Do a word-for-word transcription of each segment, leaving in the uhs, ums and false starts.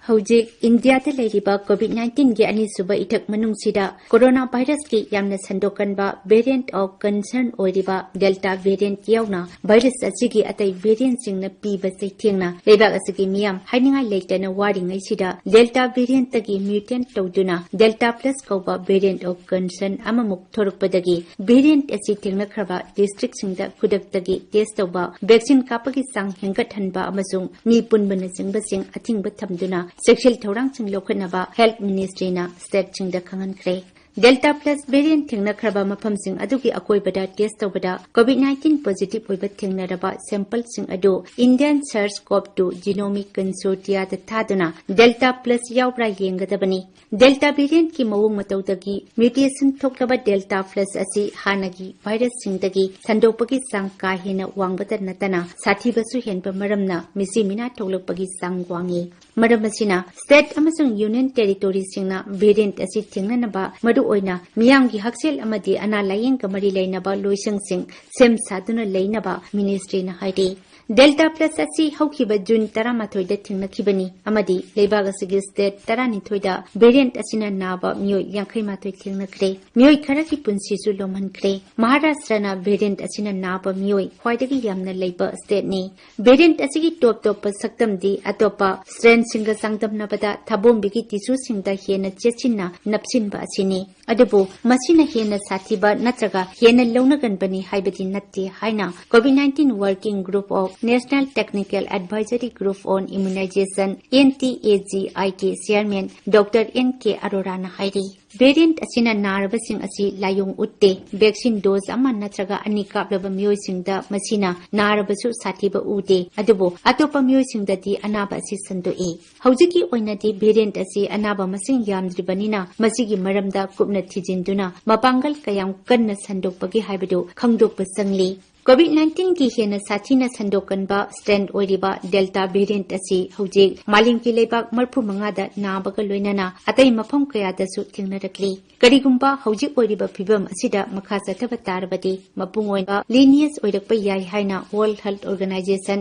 ꯍꯧꯖꯤꯛ ꯏꯟꯗꯤꯌꯥꯗ ꯂꯩꯔꯤꯕ COVID nineteenꯒꯤ ꯑꯅꯤꯁꯨꯕ ꯏꯊꯛ ꯃꯅꯨꯡꯁꯤꯗ corona virusꯀꯤ ꯌꯥꯝꯅ ꯁꯟꯗꯣꯛꯀꯟꯕ variant of concern ꯑꯣꯏꯔꯤꯕ Delta variant ꯌꯥꯎꯅ virus ꯑꯁꯤꯒꯤ ꯑꯇꯩ variantꯁꯤꯡꯅ ꯄꯤꯕ ꯆꯩꯊꯦꯡꯅ ꯂꯩꯕꯥꯛ ꯑꯁꯤꯒꯤ ꯃꯤꯌꯥꯝ ꯍꯥꯏꯅꯤꯡꯉꯥꯏ ꯂꯩꯇꯅ ꯋꯥꯔꯤꯉꯩꯁꯤꯗ Delta variantꯇꯒꯤ mutant ꯇꯧꯗꯨꯅ Delta plus ꯀꯧꯕ variant of concern ꯑꯃꯃꯨꯛ ꯊꯣꯔꯛꯄꯗꯒꯤ variant ꯑꯁꯤ ꯊꯦꯡꯅꯈ꯭ꯔꯕ districtꯁꯤꯡꯗ ꯈꯨꯗꯛꯇꯒꯤ test ꯇꯧꯕ, vaccine ꯀꯥꯞꯄꯒꯤ ꯆꯥꯡ ꯍꯦꯟꯒꯠꯍꯟꯕ ꯑꯃꯁꯨꯡ ꯃꯤ ꯄꯨꯟꯕꯅꯆꯤꯡꯕꯁꯤꯡ ꯑꯊꯤꯡꯕ ꯊꯝꯗꯨꯅ ꯆꯦꯛꯁꯤꯜ ꯊꯧꯔꯥꯡꯁꯤꯡ ꯂꯧꯈꯠꯅꯕ Health Ministryꯅ stateꯁꯤꯡꯗ ꯈꯪꯍꯟꯈ꯭ꯔꯦ꯫ Delta plus variant ꯊꯦꯡꯅꯈ꯭ꯔꯕ ꯃꯐꯝꯁꯤꯡ ꯑꯗꯨꯒꯤ ꯑꯀꯣꯏꯕꯗ test ꯇꯧꯕꯗ COVID nineteen positive ꯑꯣꯏꯕ ꯊꯦꯡꯅꯔꯕ sampleꯁꯤꯡ ꯑꯗꯨ Indian SARS-CoV two Genomic Consortiaꯗ ꯊꯥꯗꯨꯅ Delta plus ꯌꯥꯎꯕ꯭ꯔꯥ ꯌꯦꯡꯒꯗꯕꯅꯤ꯫ Delta variantꯀꯤ ꯃꯑꯣꯡ ꯃꯇꯧꯗꯒꯤ mutation ꯊꯣꯛꯂꯕ Delta plus ꯑꯁꯤ ꯍꯥꯟꯅꯒꯤ virusꯁꯤꯡꯗꯒꯤ ꯁꯟꯗꯣꯛꯄꯒꯤ ꯆꯥꯡ ꯀꯥ ꯍꯦꯟꯅ ꯋꯥꯡꯕꯇ ꯅꯠꯇꯅ ꯁꯥꯊꯤꯕꯁꯨ ꯍꯦꯟꯕ ꯃꯔꯝꯅ ꯃꯤꯁꯤ ꯃꯤꯅꯥ ꯊꯣꯛꯂꯛꯄꯒꯤ ꯆꯥꯡ ꯋꯥꯡꯏ꯫ ꯃꯔꯝ ꯑꯁꯤꯅ state ꯑꯃꯁꯨꯡ union territoryꯁꯤꯡꯅ variant ꯑꯁꯤ ꯊꯦꯡꯅꯅꯕ ꯃꯔꯨꯑꯣꯏꯅ ꯃꯤꯌꯥꯝꯒꯤ ꯍꯛꯁꯦꯜ ꯑꯃꯗꯤ ꯑꯅꯥ ꯂꯥꯌꯦꯡꯒ ꯃꯔꯤ ꯂꯩꯅꯕ ꯂꯣꯏꯁꯪꯁꯤꯡ ꯁꯦꯝ ꯁꯥꯗꯨꯅ ꯂꯩꯅꯕ ministryꯅ ꯍꯥꯏꯔꯤ꯫ Delta plus ꯑꯁꯤ ꯍꯧꯈꯤꯕ June ꯇꯔꯥꯃꯥꯊꯣꯏꯗ ꯊꯦꯡꯅꯈꯤꯕꯅꯤ ꯑꯃꯗꯤ ꯂꯩꯕꯥꯛ ꯑꯁꯤꯒꯤ state ꯇꯔꯥꯅꯤꯊꯣꯏꯗ variant ꯑꯁꯤꯅ ꯅꯥꯕ ꯃꯤꯑꯣꯏ ꯌꯥꯡꯈꯩ ꯃꯥꯊꯣꯏ ꯊꯦꯡꯅꯈ꯭ꯔꯦ꯫ ꯃꯤꯑꯣꯏ ꯈꯔꯒꯤ ꯄꯨꯟꯁꯤꯁꯨ ꯂꯣꯝꯍꯟꯈ꯭ꯔꯦ꯫ ꯃꯍꯥꯔꯥꯁꯇ꯭ꯔꯅ variant ꯑꯁꯤꯅ ꯅꯥꯕ ꯃꯤꯑꯣꯏ ꯈ꯭ꯋꯥꯏꯗꯒꯤ ꯌꯥꯝꯅ ꯂꯩꯕ stateꯅꯤ꯫ Variant ꯑꯁꯤꯒꯤ ꯇꯣꯞ ꯇꯣꯞꯄ ꯁꯛꯇꯝꯗꯤ ꯑꯇꯣꯞꯄ strainꯁꯤꯡꯒ ꯆꯥꯡꯗꯝꯅꯕꯗ ꯊꯥꯕꯣꯝꯕꯤꯒꯤ tissueꯁꯤꯡꯗ ꯍꯦꯟꯅ ꯆꯦꯠꯁꯤꯟꯅ ꯅꯞꯁꯤꯟꯕ ꯑꯁꯤꯅꯤ꯫ ꯑꯗꯨꯕꯨ ꯃꯁꯤꯅ ꯍꯦꯟꯅ ꯁꯥꯊꯤꯕ ꯅꯠꯇ꯭ꯔꯒ ꯍꯦꯟꯅ ꯂꯧꯅꯒꯟꯕꯅꯤ ꯍꯥꯏꯕꯗꯤ ꯅꯠꯇꯦ ꯍꯥꯏꯅ COVID nineteen Working Group of National Technical Advisory Group on Immunization, NTAGIK chairman Doctor N K Aroraꯅ ꯍꯥꯏꯔꯤ꯫ Variant ꯑꯁꯤꯅ ꯅꯥꯔꯕꯁꯤꯡ ꯑꯁꯤ ꯂꯥꯏꯑꯣꯡ ꯎꯠꯇꯦ꯫ Vaccine dose ꯑꯃ ꯅꯠꯇ꯭ꯔꯒ ꯑꯅꯤ ꯀꯥꯞꯂꯕ ꯃꯤꯑꯣꯏꯁꯤꯡꯗ ꯃꯁꯤꯅ ꯅꯥꯔꯕꯁꯨ ꯁꯥꯊꯤꯕ ꯎꯗꯦ꯫ ꯑꯗꯨꯕꯨ ꯑꯇꯣꯞꯄ ꯃꯤꯑꯣꯏꯁꯤꯡꯗꯗꯤ ꯑꯅꯥꯕ ꯑꯁꯤ ꯁꯟꯗꯣꯛꯏ꯫ ꯍꯧꯖꯤꯛꯀꯤ ꯑꯣꯏꯅꯗꯤ variant ꯑꯁꯤ ꯑꯅꯥꯕ ꯃꯁꯤꯡ ꯌꯥꯝꯗ꯭ꯔꯤꯕꯅꯤꯅ ꯃꯁꯤꯒꯤ ꯃꯔꯝꯗ ꯀꯨꯞꯅ ꯊꯤꯖꯤꯟꯗꯨꯅ ꯃꯄꯥꯡꯒꯜ ꯀꯌꯥꯝ ꯀꯟꯅ ꯁꯟꯗꯣꯛꯄꯒꯦ ꯍꯥꯏꯕꯗꯨ ꯈꯪꯗꯣꯛꯄ ꯆꯪꯂꯤ꯫ COVID nineteenꯒꯤ ꯍꯦꯟꯅ ꯁꯥꯊꯤꯅ ꯁꯟꯗꯣꯛꯀꯟꯕ strain ꯑꯣꯏꯔꯤꯕ Delta variant ꯑꯁꯤ ꯍꯧꯖꯤꯛ ꯃꯥꯂꯦꯝꯒꯤ ꯂꯩꯕꯥꯛ ꯃꯔꯤꯐꯨ ꯃꯉꯥꯗ ꯅꯥꯕꯒ ꯂꯣꯏꯅꯅ ꯑꯇꯩ ꯃꯐꯝ ꯀꯌꯥꯗꯁꯨ ꯊꯦꯡꯅꯔꯛꯂꯤ꯫ ꯀꯔꯤꯒꯨꯝꯕ ꯍꯧꯖꯤꯛ ꯑꯣꯏꯔꯤꯕ ꯐꯤꯚꯝ ꯑꯁꯤꯗ ꯃꯈꯥ ꯆꯠꯊꯕ ꯇꯥꯔꯕꯗꯤ ꯃꯄꯨꯡ ꯑꯣꯏꯕ lineage ꯑꯣꯏꯔꯛꯄ ꯌꯥꯏ ꯍꯥꯏꯅ World Health Organization,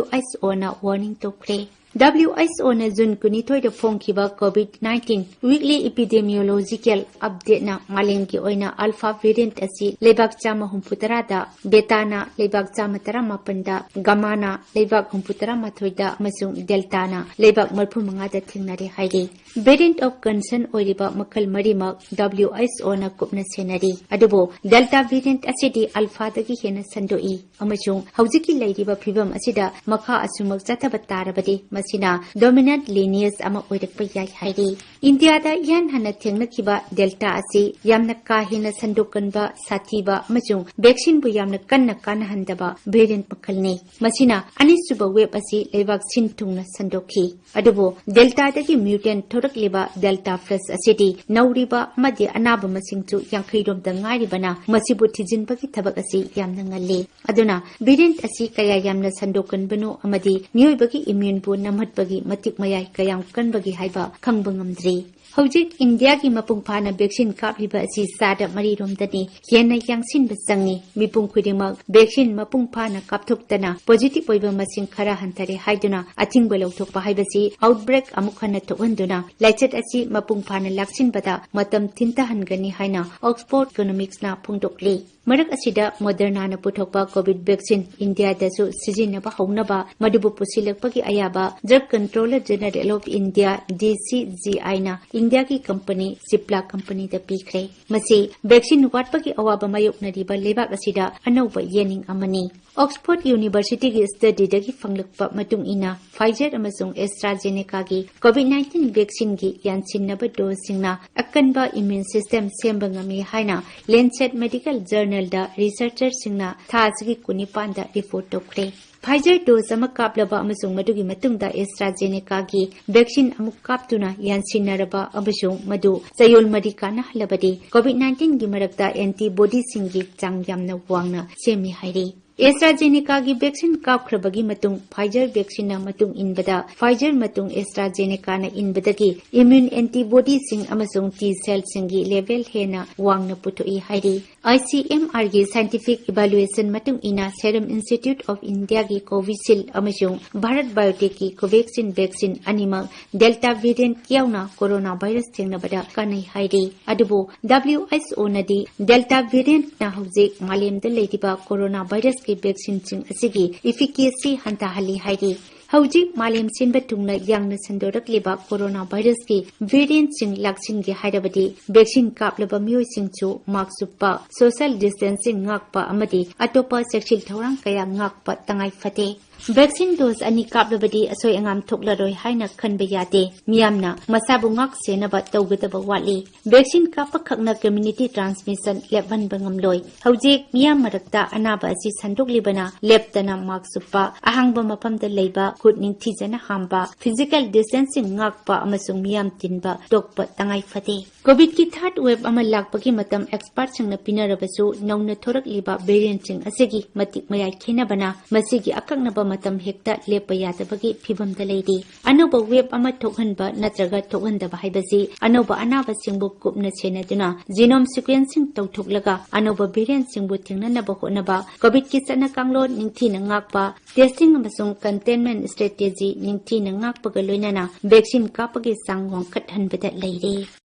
WHOꯅ warning ꯇꯧꯈ꯭ꯔꯦ꯫ WHO ꯅ June ꯀꯨꯟꯅꯤꯊꯣꯏꯗ ꯐꯣꯡꯈꯤꯕ COVID nineteen Weekly Epidemiological Update ꯅ ꯃꯥꯂꯦꯝꯒꯤ ꯑꯣꯏꯅ Alpha variant ꯑꯁꯤ ꯂꯩꯕꯥꯛ ꯆꯥꯝꯃ ꯍꯨꯝꯐꯨ ꯇꯔꯥꯗ, Beta ꯅ ꯂꯩꯕꯥꯛ ꯆꯥꯝꯃ ꯇꯔꯥꯃꯥꯄꯟꯗ, Gamma ꯅ ꯂꯩꯕꯥꯛ ꯍꯨꯝꯐꯨ ꯇꯔꯥꯃꯥꯊꯣꯏꯗ ꯑꯃꯁꯨꯡ Delta ꯅ ꯂꯩꯕꯥꯛ ꯃꯔꯤꯐꯨ ꯃꯉꯥꯗ ꯊꯦꯡꯅꯔꯦ ꯍꯥꯏꯔꯤ꯫ Variant of concern ꯑꯣꯏꯔꯤꯕ ꯃꯈꯜ ꯃꯔꯤꯃꯛ WHO ꯅ ꯀꯨꯞꯅ ꯁꯦꯟꯅꯔꯤ꯫ ꯑꯗꯨꯕꯨ Delta variant ꯑꯁꯤꯗꯤ Alpha ꯗꯒꯤ ꯍꯦꯟꯅ ꯁꯟꯗꯣꯛꯏ꯫ ꯑꯃꯁꯨꯡ ꯍꯧꯖꯤꯛꯀꯤ ꯂꯩꯔꯤꯕ ꯐꯤꯚꯝ ꯑꯁꯤꯗ ꯃꯈꯥ ꯑꯁꯨꯃꯛ ꯆꯠꯊꯕ ꯇꯥꯔꯕꯗꯤ, ꯃꯁꯤꯅ dominant lineage ꯑꯃ ꯑꯣꯏꯔꯛꯄ ꯌꯥꯏ ꯍꯥꯏꯔꯤ꯫ ꯏꯟꯗꯤꯌꯥꯗ ꯏꯍꯥꯟ ꯍꯥꯟꯅ ꯊꯦꯡꯅꯈꯤꯕ Delta ꯑꯁꯤ ꯌꯥꯝꯅ ꯀꯥ ꯍꯦꯟꯅ ꯁꯟꯗꯣꯛꯀꯟꯕ, ꯁꯥꯊꯤꯕ ꯑꯃꯁꯨꯡ vaccine ꯕꯨ ꯌꯥꯝꯅ ꯀꯟꯅ ꯀꯥꯟꯅꯍꯟꯗꯕ variant ꯃꯈꯜꯅꯤ꯫ ꯃꯁꯤꯅ ꯑꯅꯤꯁꯨꯕ wave ꯑꯁꯤ ꯂꯩꯕꯥꯛ ꯁꯤꯟ ꯊꯨꯡꯅ ꯁꯟꯗꯣꯛꯈꯤ꯫ ꯑꯗꯨꯕꯨ Delta ꯗꯒꯤ mutant ꯊꯣꯔꯛꯂꯤꯕ Delta Plus ꯑꯁꯤꯗꯤ ꯅꯧꯔꯤꯕ ꯑꯃꯗꯤ ꯑꯅꯥꯕ ꯃꯁꯤꯡꯁꯨ ꯌꯥꯡꯈꯩ ꯔꯣꯝꯗ ꯉꯥꯏꯔꯤꯕꯅ, ꯃꯁꯤꯕꯨ ꯊꯤꯖꯤꯟꯕꯒꯤ ꯊꯕꯛ ꯑꯁꯤ ꯌꯥꯝꯅ ꯉꯜꯂꯤ꯫ ꯑꯗꯨꯅ variant ꯑꯁꯤ ꯀꯌꯥ ꯌꯥꯝꯅ ꯁꯟꯗꯣꯛꯀꯟꯕꯅꯣ ꯑꯃꯗꯤ ꯃꯤꯑꯣꯏꯕꯒꯤ immune ꯕꯨ ꯅꯝꯍꯠꯄꯒꯤ ꯃꯇꯤꯛ ꯃꯌꯥꯏ ꯀꯌꯥꯝ ꯀꯟꯕꯒꯦ ꯍꯥꯏꯕ ꯈꯪꯕ ꯉꯝꯗ꯭ꯔꯤ꯫ ꯍꯧꯖꯤꯛ ꯏꯟꯗꯤꯌꯥꯒꯤ ꯃꯄꯨꯡ ꯐꯥꯅ vaccine ꯀꯥꯞꯂꯤꯕ ꯑꯁꯤ ꯆꯥꯗ ꯃꯔꯤ ꯔꯣꯝꯗꯅꯤ꯫ ꯍꯦꯟꯅ ꯌꯥꯡꯁꯤꯟꯕ ꯆꯪꯏ꯫ ꯃꯤꯄꯨꯝ ꯈꯨꯗꯤꯡꯃꯛ vaccine ꯃꯄꯨꯡ ꯐꯥꯅ ꯀꯥꯞꯊꯣꯛꯇꯅ positive ꯑꯣꯏꯕ ꯃꯁꯤꯡ ꯈꯔ ꯍꯟꯊꯔꯦ ꯍꯥꯏꯗꯨꯅ ꯑꯊꯤꯡꯕ ꯂꯧꯊꯣꯛꯄ ꯍꯥꯏꯕꯁꯤ outbreak ꯑꯃꯨꯛ ꯍꯟꯅ ꯊꯣꯛꯍꯟꯗꯨꯅ ꯂꯥꯏꯆꯠ ꯑꯁꯤ ꯃꯄꯨꯡ ꯐꯥꯅ ꯂꯥꯛꯁꯤꯟꯕꯗ ꯃꯇꯝ ꯊꯤꯟꯊꯍꯟꯒꯅꯤ ꯍꯥꯏꯅ Oxford Economics ꯅ ꯐꯣꯡꯗꯣꯛꯂꯤ꯫ ꯃꯔꯛ ꯑꯁꯤꯗ Moderna ꯅ ꯄꯨꯊꯣꯛꯄ COVID vaccine ꯏꯟꯗꯤꯌꯥꯗꯁꯨ ꯁꯤꯖꯤꯟꯅꯕ ꯍꯧꯅꯕ, ꯃꯗꯨꯕꯨ ꯄꯨꯁꯤꯜꯂꯛꯄꯒꯤ ꯑꯌꯥꯕ Drug Controller General of India, D C G I ꯅ ꯏꯟꯗꯤꯌꯥꯒꯤ company Cipla company ꯗ ꯄꯤꯈ꯭ꯔꯦ꯫ ꯃꯁꯤ vaccine ꯋꯥꯠꯄꯒꯤ ꯑꯋꯥꯕ ꯃꯥꯌꯣꯛꯅꯔꯤꯕ ꯂꯩꯕꯥꯛ ꯑꯁꯤꯗ ꯑꯅꯧꯕ ꯌꯦꯅꯤꯡ ꯑꯃꯅꯤ꯫ Oxford University ꯒꯤ study ꯗꯒꯤ ꯐꯪꯂꯛꯄ ꯃꯇꯨꯡ ꯏꯟꯅ, Pfizer ꯑꯃꯁꯨꯡ AstraZeneca ꯒꯤ COVID nineteen vaccine ꯒꯤ ꯌꯥꯟꯁꯤꯟꯅꯕ dose ꯁꯤꯡꯅ ꯑꯀꯟꯕ immune system ꯁꯦꯝꯕ ꯉꯝꯃꯤ ꯍꯥꯏꯅ Lancet Medical Journal ꯗ researcher ꯁꯤꯡꯅ ꯊꯥ ꯑꯁꯤꯒꯤ ꯀꯨꯟꯅꯤꯄꯥꯟꯗ report ꯇꯧꯈ꯭ꯔꯦ꯫ Pfizer dose ꯑꯃ ꯀꯥꯞꯂꯕ ꯑꯃꯁꯨꯡ ꯃꯗꯨꯒꯤ ꯃꯇꯨꯡꯗ AstraZeneca ꯒꯤ vaccine ꯑꯃꯨꯛ ꯀꯥꯞꯇꯨꯅ ꯌꯥꯟꯁꯤꯟꯅꯔꯕ ꯑꯃꯁꯨꯡ ꯃꯗꯨ ꯆꯌꯣꯜ ꯃꯔꯤ ꯀꯥꯟꯅꯍꯜꯂꯕꯗꯤ, COVID nineteen ꯒꯤ ꯃꯔꯛꯇ antibody ꯁꯤꯡꯒꯤ ꯆꯥꯡ ꯌꯥꯝꯅ ꯋꯥꯡꯅ ꯁꯦꯝꯃꯤ ꯍꯥꯏꯔꯤ꯫ AstraZenecaꯒꯤ vaccine ꯀꯥꯞꯈ꯭ꯔꯕꯒꯤ ꯃꯇꯨꯡ Pfizer vaccineꯅ ꯃꯇꯨꯡ ꯏꯟꯕꯗ, Pfizer ꯃꯇꯨꯡ AstraZenecaꯅ ꯏꯟꯕꯗꯒꯤ immune antibodyꯁꯤꯡ ꯑꯃꯁꯨꯡ T cellꯁꯤꯡꯒꯤ level ꯍꯦꯟꯅ ꯋꯥꯡꯅ ꯄꯨꯊꯣꯛꯏ ꯍꯥꯏꯔꯤ꯫ ICMRꯒꯤ scientific evaluation ꯃꯇꯨꯡ ꯏꯟꯅ Serum Institute of Indiaꯒꯤ Covishield ꯑꯃꯁꯨꯡ Bharat Biotechꯀꯤ Covaxin vaccine ꯑꯅꯤꯃꯛ Delta variant ꯌꯥꯎꯅ coronavirus ꯊꯦꯡꯅꯕꯗ ꯀꯥꯟꯅꯩ ꯍꯥꯏꯔꯤ꯫ ꯑꯗꯨꯕꯨ WHOꯅꯗꯤ Delta variantꯅ ꯍꯧꯖꯤꯛ ꯃꯥꯂꯦꯝꯗ ꯂꯩꯔꯤꯕ coronavirusꯀꯤ vaccineꯁꯤꯡ ꯑꯁꯤꯒꯤ efficacy ꯍꯟꯊꯍꯜꯂꯤ ꯍꯥꯏꯔꯤ꯫ ꯍꯧꯖꯤꯛ ꯃꯥꯂꯦꯝ ꯁꯤꯟꯕ ꯊꯨꯡꯅ ꯌꯥꯡꯅ ꯁꯟꯗꯣꯔꯛꯂꯤꯕ coronavirusꯀꯤ variantꯁꯤꯡ ꯂꯥꯛꯁꯤꯟꯒꯦ ꯍꯥꯏꯔꯕꯗꯤ vaccine ꯀꯥꯞꯂꯕ ꯃꯤꯑꯣꯏꯁꯤꯡꯁꯨ mask ꯎꯞꯄ, social distancing ꯉꯥꯛꯄ ꯑꯃꯗꯤ ꯑꯇꯣꯞꯄ ꯆꯦꯛꯁꯤꯟ ꯊꯧꯔꯥꯡ ꯀꯌꯥ ꯉꯥꯛꯄ ꯇꯉꯥꯏ ꯐꯗꯦ꯫ Vaccine dose ꯑꯅꯤ ꯀꯥꯞꯂꯕꯗꯤ ꯑꯁꯣꯏ ꯑꯉꯥꯝ ꯊꯣꯛꯂꯔꯣꯏ ꯍꯥꯏꯅ ꯈꯟꯕ ꯌꯥꯗꯦ꯫ ꯃꯤꯌꯥꯝꯅ ꯃꯁꯥꯕꯨ ꯉꯥꯛ ꯁꯦꯟꯅꯕ ꯇꯧꯒꯗꯕ ꯋꯥꯠꯂꯤ꯫ Vaccine ꯀꯥꯞꯄꯈꯛꯅ community transmission ꯂꯦꯞꯍꯟꯕ ꯉꯝꯂꯣꯏ꯫ ꯍꯧꯖꯤꯛ ꯃꯤꯌꯥꯝ ꯃꯔꯛꯇ ꯑꯅꯥꯕ ꯑꯁꯤ ꯁꯟꯗꯣꯛꯂꯤꯕꯅ ꯂꯦꯞꯇꯅ mask ꯎꯞꯄ, ꯑꯍꯥꯡꯕ ꯃꯐꯝꯗ ꯂꯩꯕ, ꯈꯨꯠ ꯅꯤꯡꯊꯤꯖꯅ ꯍꯥꯝꯕ, physical distancing ꯉꯥꯛꯄ ꯑꯃꯁꯨꯡ ꯃꯤꯌꯥꯝ ꯇꯤꯟꯕ ꯇꯣꯛꯄ ꯇꯉꯥꯏ ꯐꯗꯦ꯫ COVIDꯀꯤ third wave ꯑꯃ ꯂꯥꯛꯄꯒꯤ ꯃꯇꯝ expertꯁꯤꯡꯅ ꯄꯤꯅꯔꯕꯁꯨ, ꯅꯧꯅ ꯊꯣꯔꯛꯂꯤꯕ variantꯁꯤꯡ ꯑꯁꯤꯒꯤ ꯃꯇꯤꯛ ꯃꯌꯥꯏ ꯈꯦꯟꯅꯕꯅ ꯃꯁꯤꯒꯤ ꯑꯀꯛꯅꯕ ꯃꯇꯝ ꯍꯦꯛꯇ ꯂꯦꯞꯄ ꯌꯥꯗꯕꯒꯤ ꯐꯤꯚꯝꯗ ꯂꯩꯔꯤ꯫ ꯑꯅꯧꯕ wave ꯑꯃ ꯊꯣꯛꯍꯟꯕ ꯅꯠꯇ꯭ꯔꯒ ꯊꯣꯛꯍꯟꯗꯕ ꯍꯥꯏꯕꯁꯤ ꯑꯅꯧꯕ ꯑꯅꯥꯕꯁꯤꯡꯕꯨ ꯀꯨꯞꯅ ꯁꯦꯟꯅꯗꯨꯅ genome sequencing ꯇꯧꯊꯣꯛꯂꯒ ꯑꯅꯧꯕ variantꯁꯤꯡꯕꯨ ꯊꯦꯡꯅꯅꯕ ꯍꯣꯠꯅꯕ, COVIDꯀꯤ ꯆꯠꯅ ꯀꯥꯡꯂꯣꯟ ꯅꯤꯡꯊꯤꯅ ꯉꯥꯛꯄ, testing ꯑꯃꯁꯨꯡ containment strategy ꯅꯤꯡꯊꯤꯅ ꯉꯥꯛꯄꯒ ꯂꯣꯏꯅꯅ vaccine ꯀꯥꯞꯄꯒꯤ ꯆꯥꯡ ꯋꯥꯡꯈꯠꯍꯟꯕꯗ ꯂꯩꯔꯦ꯫